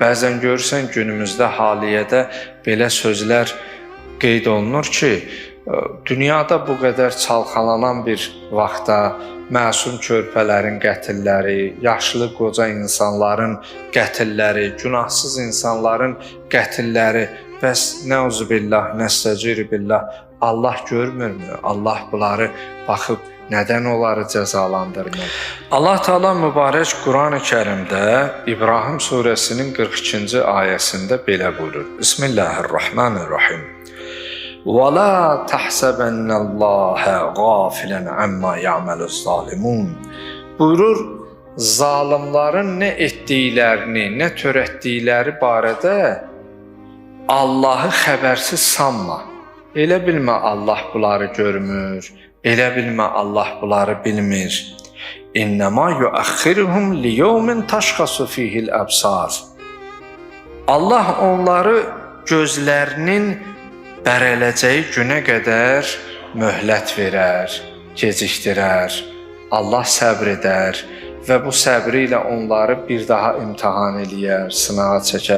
Bəzən görürsən günümüzdə haliyədə belə sözlər qeyd olunur ki, dünyada bu qədər çalxalanan bir vaxtda məsum körpələrin qətilləri, yaşlı qoca insanların qətilləri, günahsız insanların qətilləri, bəs nəuzubillah, nəstəcir billah, Allah görmürmü? Allah bunları baxıb nədən onları cəzalandırmır? Allah Teala mübarək Qurani-Kərimdə İbrahim surəsinin 42-ci ayəsində belə buyurur. Bismillahirrahmanirrahim. Və la tahsabannallaha ghafilan amma ya'maluz zalimun. Buyurur, zalimların nə etdiklərini, nə törətdikləri barədə Allahı xəbərsiz sanma. Elə bilmə Allah bunları görmür, elə bilmə Allah bunları bilmir. İnnemâ yuəxxiruhum liyevmin təşxasu fihil əbsar. Allah onları gözlərinin bərələcəyi günə qədər möhlət verər, gecikdirər. Allah səbr edər və bu səbri ilə onları bir daha imtahan eləyər, sınağa çəkər.